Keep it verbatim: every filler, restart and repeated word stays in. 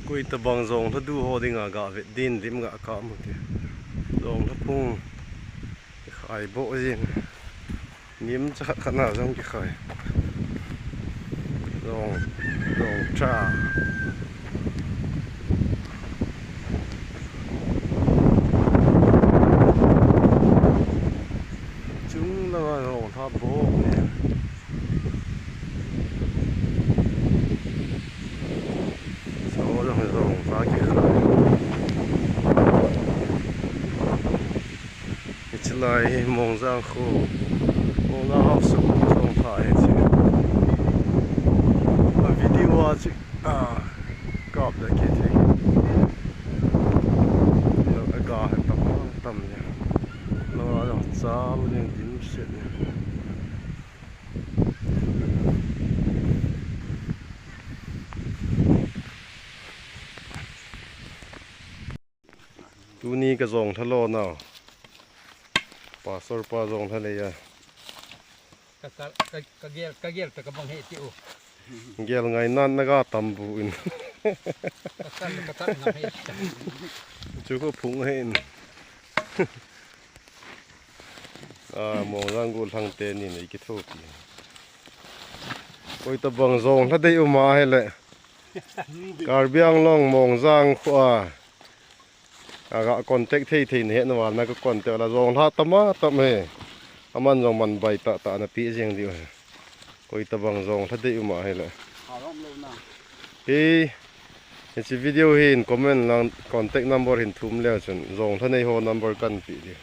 Koi tabang jonglha du ho dinga ga vet din lim ga ka mu ti. Jonglha phung khai bo jin. Nim cha khat khat na jong kikhai. Jong, jong cha. Chung langa jonglha bo ni. Saw jong jonglha kila. Hiche lai hi Mongjang khu. Mongjang house khu jonglha hiche. A video a chu, a, kap da kit hi. Lo a ga hi tam tam ni. Lo a jong chal ding dim set ni. Tuni ka jonglha lo nau. Pastor pa jonglha le ya. Ka, ka, ka, ka gel, ka gel ta ka bang he ti u. Gel ngai nan na ga tam bu in. Ka kal, ka kal ngam he ta. Chu ko phung he in. A, Mongjang gollhang te ni nei kithopi. Koi tabang jonglha dei um a hile. Karbi Anglong Mongjang khu a. A ga contact thei thei na he na wal na ka contact la jonglha tama tam he. Aman jong man bai ta ta na pi jeng diu he. Koi tabang jonglha dei um a hile. Hi, hiche video hin comment lang contact number hin thum leu chun jonglha nei ho number kan pi di.